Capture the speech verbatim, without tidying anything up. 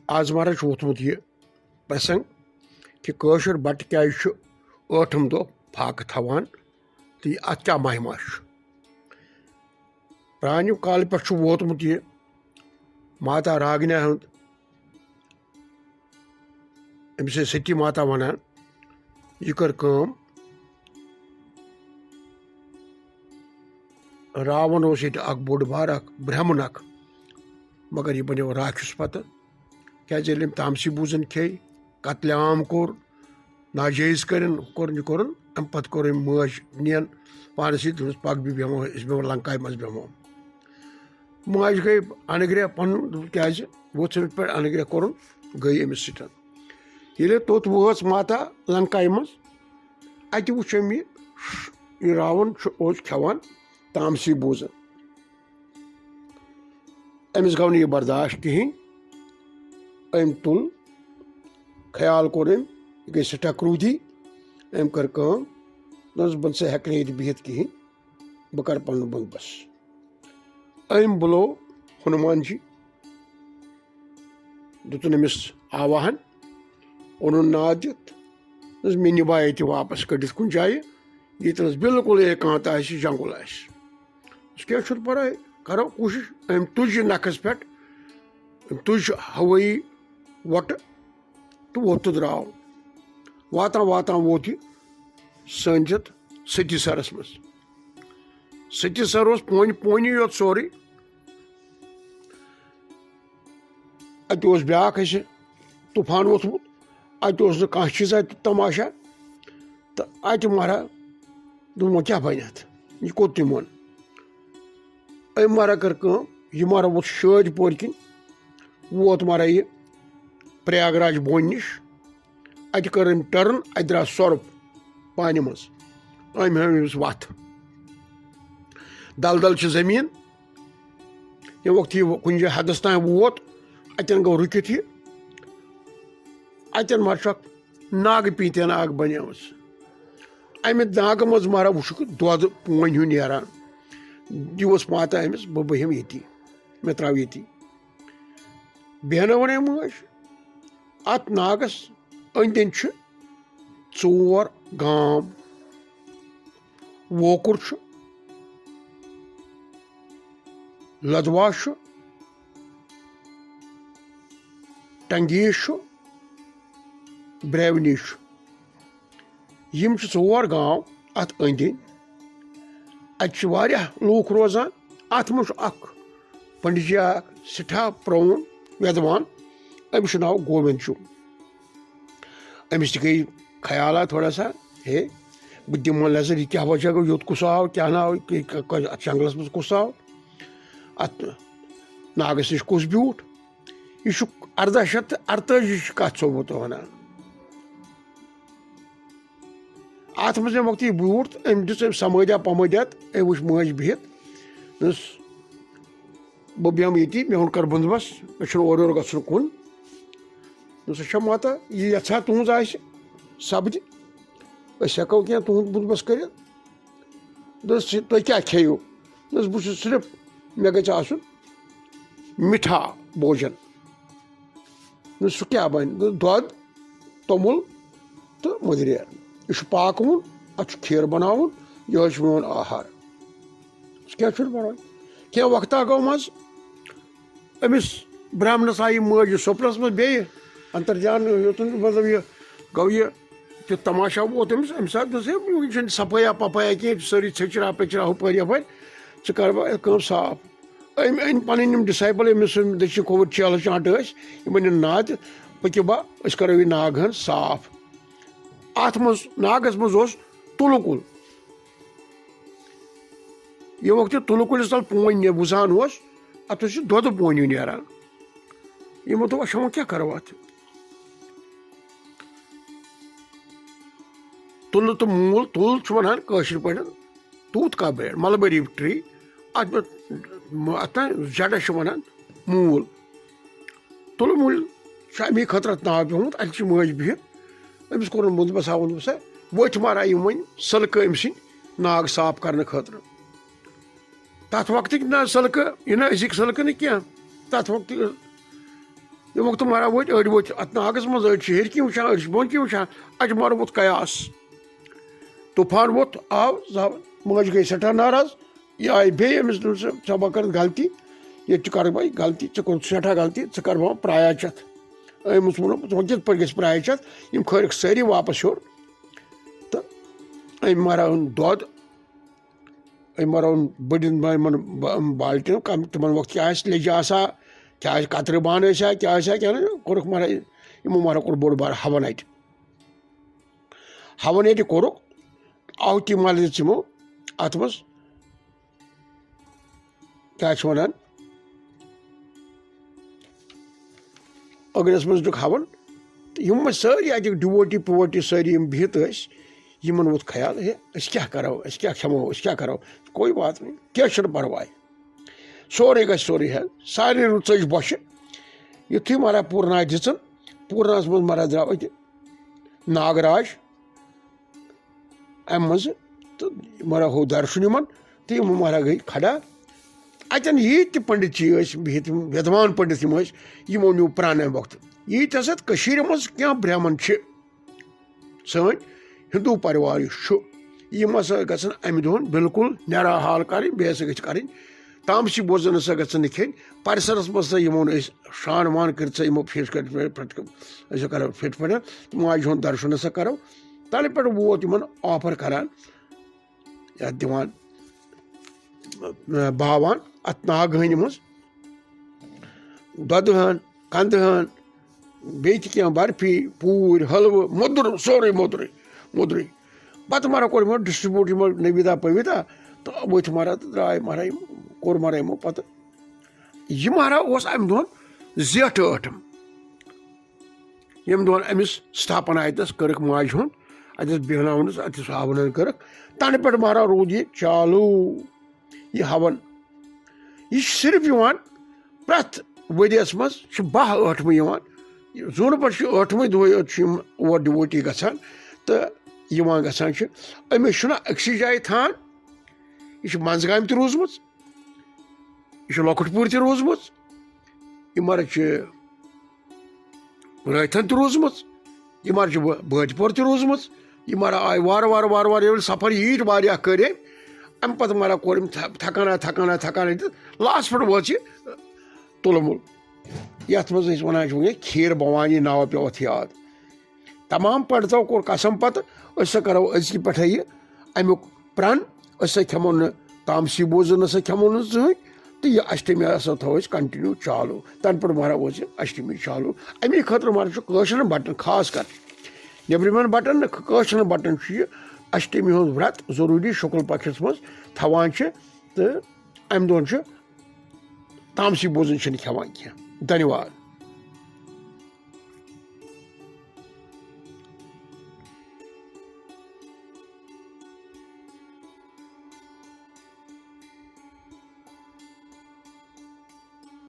آز مہراز چھُ ووٚتھمُت یہِ پرسنگ کہِ کٲشُر بَٹہٕ کیازِ چھُ ٲٹھم دۄہ فاقہٕ تھاوان تہٕ یہِ اَتھ کیٛاہ مہما چھُ۔ پرٛانہِ کالہٕ پٮ۪ٹھ چھُ ووتمُت یہِ ماتا راگنہِ ہُنٛد، أمِس ٲسۍ ستی ماتا وَنان، یہِ کٔر کٲم، راوُن اوس ییٚتہِ اَکھ بوٚڑ بار اَکھ برٛہمُن اَکھ، مگر یہِ بَنیو راکھیُس پَتہٕ، کیٛازِ ییٚلہِ أمۍ تامسی بوٗزَن کھیٚیہِ، قتلِ عام کوٚر، ناجٲیِز کٔرِن، ہُہ کوٚرُن، یہِ کوٚرُن، اَمہِ پَتہٕ کوٚر أمۍ مٲج نِیَن پانَس سۭتۍ، دوٚپنَس، "پَکھ بہٕ بیٚہمو، أسۍ بیٚہمو لنکایہِ منٛز بیٚہمو۔" ماجہِ گٔے انگریہ پَنُن، دوٚپُن، "کیٛازِ ووٚتھ ژےٚ مےٚ پٮ۪ٹھ انگریہ کوٚرُن؟" گٔے أمِس سۭتۍ۔ ییٚلہِ توٚت وٲژ ماتا لنکایہِ منٛز، اَتہِ وُچھ أمۍ یہِ، یہِ راوُن چھُ، اوس کھٮ۪وان تامسی بوٗزَن۔ أمِس گوٚو نہٕ یہِ برداشت کِہیٖنۍ۔ أمۍ تُل، خیال کوٚر أمۍ، یہِ گٔے سٮ۪ٹھاہ کرٛوٗدھی۔ أمۍ کٔر کٲم، دوٚپنَس، "بہٕ نہ سا ہٮ۪کہٕ نہٕ ییٚتہِ بِہِتھ کِہیٖنۍ، بہٕ کَرٕ پَنُن بندوبست۔" أمۍ بُلو ہنومان جی، دیُتُن أمِس آواہن، اوٚنُن ناد دِتھ، دوٚپنَس، "مےٚ نِباو ییٚتہِ واپس کٔڑِتھ کُنہِ جایہِ، ییٚتہِ نَس بِلکُل ایکانت آسہِ، جنگل آسہِ۔" دوٚپُس، "کینٛہہ چھُنہٕ پرواے، کرو کوٗشِش۔" أمۍ تُج یہِ نکھس پٮ۪ٹھ، أمۍ تُج ہوٲیی وۄٹہٕ تہٕ ووٚتھ تہٕ درٛاو۔ واتان واتان ووت یہِ سٲنِس یَتھ ستی سرس منٛز۔ ستی سر اوس پونہِ پونہِ یوت سورُے۔ اَتہِ اوس بیٛاکھ اَسہِ طوٗفان ووٚتھمُت، اَتہِ اوس نہٕ کانٛہہ چیٖزا تہِ تماشا۔ تہٕ اَتہِ مہراہ دوٚپُن، "وۄنۍ کیٛاہ بَنہِ اَتھ؟ یہِ کوٚت تٔمۍ ووٚن؟" أمۍ مہراہ کٔر کٲم، یہِ مہراہ ووٚتھ شٲدۍ پورِ کِنۍ، ووت مہراہ یہِ پریاگ راج بونہِ نِش۔ اَتہِ کٔر أمۍ ٹٔرٕن، اَتہِ درٛاو سۄرُپھ پانہِ منٛز۔ أمۍ ہٲو أمِس وَتھ۔ دَل دَل چھِ زٔمیٖن۔ ییٚمہِ وقتہٕ یہِ کُنہِ جایہِ حدس تام ووت، اَتٮ۪ن گوٚو رُکِتھ یہِ۔ اَتٮ۪ن مہراہ چھُ اکھ ناگہٕ پیٖنتٮ۪ن اکھ بَنیمٕژ۔ اَمہِ ناگہٕ منٛز مہراہ وُچھُکھ دۄدٕ پونۍ ہیوٗ نیران۔ یہِ اوس ماتا أمِس، "بہٕ بیٚہمہٕ ییٚتی، مےٚ ترٛاو ییٚتی۔" بیٚہنٲوٕن أمۍ مٲج۔ اَتھ ناگَس أنٛدۍ أنٛدۍ چھِ ژور گام۔ ووکُر چھُ، لدوا چھُ، ٹنگیش چھُ، بریونی چھُ۔ یِم چھِ ژور گام اَتھ أنٛدۍ أنٛدۍ۔ اَتہِ چھِ واریاہ لوٗکھ روزان۔ اَتھ منٛز چھُ اَکھ پنڈت جی اَکھ سٮ۪ٹھاہ پرٛون وٮ۪دوان، أمِس چھُ ناو گووِند چوٗ۔ أمِس تہِ گٔے خیالات تھوڑا سا، ہے، بہٕ دِمہٕ وۄنۍ نظر، یہِ کیٛاہ وجہ گوٚو، یوٚت کُس آو، کیٛاہ ناو، یہِ ک-، ک-، اَتھ جنٛگلَس منٛز کُس آو، اَتھ ناگَس نِش کُس بیوٗٹھ۔ یہِ چھُ اَرداہ شیٚتھ تہٕ اَرتٲجی چہِ کَتھ چھُسو بہٕ تۄہہِ وَنان۔ اَتھ منٛز ییٚمہِ وقتہٕ یہِ بیوٗٹھ تہٕ أمۍ دِژ أمۍ سمٲدیا پمٲدیا تہٕ أمۍ وٕچھ مٲج بِہِتھ۔ دوٚپُس، "بہٕ بیٚہمہٕ ییٚتی، مےٚ ہُنٛد کر بندوبست، مےٚ چھُنہٕ اورٕ یورٕ گژھُن کُن۔" دوٚپُس، "اچھا ماتا، یہِ یژھا تُہنٛز آسہِ سپدِ، أسۍ ہٮ۪کو کینٛہہ تُہنٛد بندوبست کٔرِتھ۔" دوٚپُس، "تُہۍ کیٛاہ کھیٚیِو؟" دوٚپُس، "بہٕ چھُس صرف، مےٚ گژھِ آسُن مِٹھا بوجن۔" نہٕ سُہ کیٛاہ بَنہِ؟ نہٕ دۄد، توٚمُل تہٕ مٔدریر۔ یہِ چھُ پاکوُن، اَتھ چھُ کھیٖر بَناوُن، یِہوٚے چھُ میون آہار۔ سُہ کیٛاہ چھُنہٕ پَرواے؟ کینٛہہ وقتہ گوٚو منٛز أمِس برٛہمنَس آیہِ مٲج یہِ سۄپرَس منٛز بیٚیہِ اَنتَر جان یوٚتُن، مطلب، یہِ گوٚو یہِ تیُتھ تماشہ ووت أمِس۔ اَمہِ ساتہٕ دوٚپُس، "ہے، وٕنہِ چھَنہٕ صفٲیہ پَپٲیہ کینٛہہ، یہِ چھِ سٲری ژھیٚچرا پیٚچرا ہُپٲرۍ یَپٲرۍ، ژٕ کَر وۄنۍ کٲم صاف۔" أمۍ أنۍ پَنٕنۍ یِم ڈِسایپٕل، أمِس یِم دٔچھِنۍ کھووُر چیلہٕ چانٛٹہٕ ٲسۍ، یِمَن یہِ ناد، پٔکِو با، أسۍ کَرو یہِ ناگ ہن صاف۔ اَتھ منٛز، ناگَس منٛز اوس تُلہٕ کُل۔ یہِ وقتہٕ تُلہٕ کُلِس تَل پونۍ نہِ-، وُزان اوس، اَتھ اوس یہِ دۄدٕ پونیوٗ نیران۔ یِمو دوٚپ، "اچھا، وۄنۍ کیٛاہ کَرو اَتھ؟" تُلہٕ تہٕ موٗل، تُل چھُ وَنان کٲشِر پٲٹھۍ توٗت کانٛہہ بیٹ، ملبری ٹری، اَتھ پٮ۪ٹھ، اَتھ تام جَڈَس چھِ وَنان موٗل۔ تُلہٕ موٗل چھُ اَمی خٲطرٕ اَتھ ناو پیوٚمُت، اَتہِ چھِ مٲج بِہِتھ، أمِس کوٚرُن بنٛدوبست، آو بنٛدوبست، ؤتھۍ مارا یِم وۄنۍ سَلکہٕ أمۍ سٕنٛدۍ ناگ صاف کرنہٕ خٲطرٕ۔ تَتھ وقتٕکۍ نہ سَلکہٕ، یہِ نہ أزِکۍ سَلکہٕ نہٕ کینٛہہ، تَتھ وقتہٕ ییٚمہِ وقتہٕ مہراز وٲتۍ، أڑۍ وٲتۍ اَتھ ناگَس منٛز، أڑۍ چھِ ہیٚرِ کِنۍ وٕچھان، أڑۍ چھِ بۄن کِنۍ وٕچھان۔ اَتہِ چھُ مہراز ووٚتھ قیاس۔ طوٗفان ووٚتھ، آو زَبر۔ مٲج گٔے سٮ۪ٹھاہ ناراض۔ یہِ آیہِ بیٚیہِ أمِس دوٚپُن، "ژٕ، ژےٚ ما کٔرٕتھ غلطی؟ ییٚتہِ چھِ کَرٕبَے غلطی، ژٕ کوٚرُتھ سٮ۪ٹھاہ غلطی، ژٕ کَر وۄنۍ پرٛایا چٮ۪تھ؟" أمِس ووٚنُن، "ژٕ وۄنۍ کِتھ پٲٹھۍ گژھِ پرٛایا چٮ۪تھ؟" یِم کھٲرِکھ سٲری واپَس ہیوٚر۔ تہٕ أمۍ مَراوُن دۄد، أمۍ مَراوُن بٔڑٮ۪ن یِمَن با-، بالٹیٖن، کَم تِمَن وقتہٕ کیٛاہ آسہِ، لیٚجہِ آسا، کیٛاہ آسہِ، کَترِ بانہٕ ٲسیا، کیٛاہ ٲسیا، کیٛاہ نہٕ، کوٚرُکھ مَرا-، یِمو مَرا کوٚر بوٚڑ بار ہَوَن اَتہِ۔ ہَوَن ییٚتہِ کوٚرُکھ، آو تہِ مَلہِ دِژ یِمو اَتھ منٛز، کیٛاہ چھِ وَنان، أگرَس منٛز دیُت ہَوَن۔ تہٕ یِم وۄنۍ سٲری اَتِکۍ ڈِووٹی پِووٹی سٲری یِم بِہِتھ ٲسۍ، یِمَن ووٚتھ خیال، "ہے، أسۍ کیٛاہ کَرو، أسۍ کیٛاہ کھٮ۪مو، أسۍ کیٛاہ کَرو؟" کوئی بات نہیں، کینٛہہ چھُنہٕ پَرواے، سورُے گژھِ سورُے حل، سارنٕے رُت ژٔج بۄچھِ۔ یُتھُے مَرا پوٗرناے دِژٕن، پوٗرناہَس منٛز مَرا درٛاو أتہِ ناگراج اَمہِ منٛزٕ، تہٕ مَرا ہوو درشُن یِمَن، تہٕ یِم مَرا گٔے کھڑا۔ اَتٮ۪ن ییٖتۍ تہِ پنڈت جی ٲسۍ بِہِتھ، یِم وِدوان پنڈت یِم ٲسۍ، یِمو نیوٗ پرٛان اَمہِ وقتہٕ۔ ییٖتۍ ہسا کٔشیٖرِ منٛز کینٛہہ برہمن چھِ، سٲنۍ ہندو پریوار یُس چھُ، یِم ہسا گژھن اَمہِ دۄہن بالکل نٮ۪را حال کَرٕنۍ، بیٚیہِ ہسا گژھِ کَرٕنۍ تامسی بوزن ہسا گژھن نہٕ کھیٚنۍ۔ پرسرس منٛز ہسا یِمو نہٕ أسۍ شان وان کٔرِتھ ہسا یِمو فیس کٔرِتھ پٲٹھۍ، أسۍ ہسا کَرو فِٹ پٲٹھۍ، ماجہِ ہُنٛد درشُن ہسا کَرو۔ تَنہٕ پٮ۪ٹھ ووت یِمن آفر کران، یَتھ دِوان، اہ، باوان اَتھ ناگہٕ ہٲنہِ منٛز، دۄدٕ ہن، کَندٕ ہن، بیٚیہِ تہِ کینٛہہ برفی، پوٗرۍ، حلوٕ، موٚدُر، سورُے موٚدرُے، موٚدرُے۔ پَتہٕ مَرا کوٚر یِمو distribute یِمو نویدا پویدا، تہٕ ؤتھۍ مَرا تہٕ درٛاے مَرا یِم، کوٚر مَرا یِمو پَتہٕ۔ یہِ مَرا اوس اَمہِ دۄہَن زیٹھ ٲٹھم۔ ییٚمہِ دۄہَن أمِس ستھاپنا اَتٮ۪س کٔرٕکھ ماجہِ ہُنٛد، اَتٮ۪س بیٚہناونَس، اَتٮ۪س ہاونَن کٔرٕکھ، تَنہٕ پٮ۪ٹھ مَرا روٗد یہِ چالوٗ، یہِ ہَوَن۔ یہِ چھُ صرف یِوان پرٛٮ۪تھ ؤریَس منٛز، چھُ باہ ٲٹھمہٕ یِوان۔ زوٗنہٕ پٮ۪ٹھ چھُ ٲٹھمٕے دۄہٕے یوت چھُ یِم اور ڈِووٹی گژھان، تہٕ یِوان گژھان چھِ۔ أمِس چھُنہٕ أکسٕے جایہِ تھان، یہِ چھِ منٛزگامہِ تہِ روٗزمٕژ، یہِ چھِ لۄکُٹ پوٗر تہِ روٗزمٕژ، یہِ مَرٕ چھِ رٲتھن تہِ روٗزمٕژ، یہِ مَرٕ چھِ بٲ-، بٲدِ پور تہِ روٗزمٕژ، یہِ مَرٕ آیہِ وارٕ وارٕ وارٕ وارٕ ییٚلہِ سفر ییٖتۍ واریاہ کٔرۍ أمۍ، اَمہِ پَتہٕ مَرٕ کوٚر أمۍ تھَ-، تھکانا تھکانا تھکانا تہٕ لاسٹ پٮ۪ٹھ وٲژ یہِ تُلمُل، یَتھ منٛز أسۍ وَنان چھِ وٕنکٮ۪ن کھیٖر بھوانی ناو پیوٚو اَتھ یاد۔ تمام پنڈتو کوٚر قسم پتہٕ، أسۍ ہسا کرو أزکہِ پٮ۪ٹھے یہِ امیُک پرن، أسۍ ہسا کھٮ۪مو نہٕ تامسی بوزن ہسا کھٮ۪مو نہٕ زٕہٕنۍ، تہٕ یہِ اشٹمی ہسا تھاوو أسۍ continue چالو۔ تنہٕ پٮ۪ٹھ مہراہ اوس یہِ اشٹمی چالو۔ امی خٲطرٕ مہراہ چھُ کٲشرٮ۪ن بٹن خاص کر، نیبرِمٮ۪ن بٹن نہٕ، کٲشرٮ۪ن بٹن چھُ یہِ اشٹمی ہُنٛد ورت ضروٗری شُکل پکھس منٛز تھاوان چھِ، تہٕ امہِ دۄہن چھُ تامسی بوزن چھِنہٕ کھٮ۪وان کینٛہہ۔ دھنیواد۔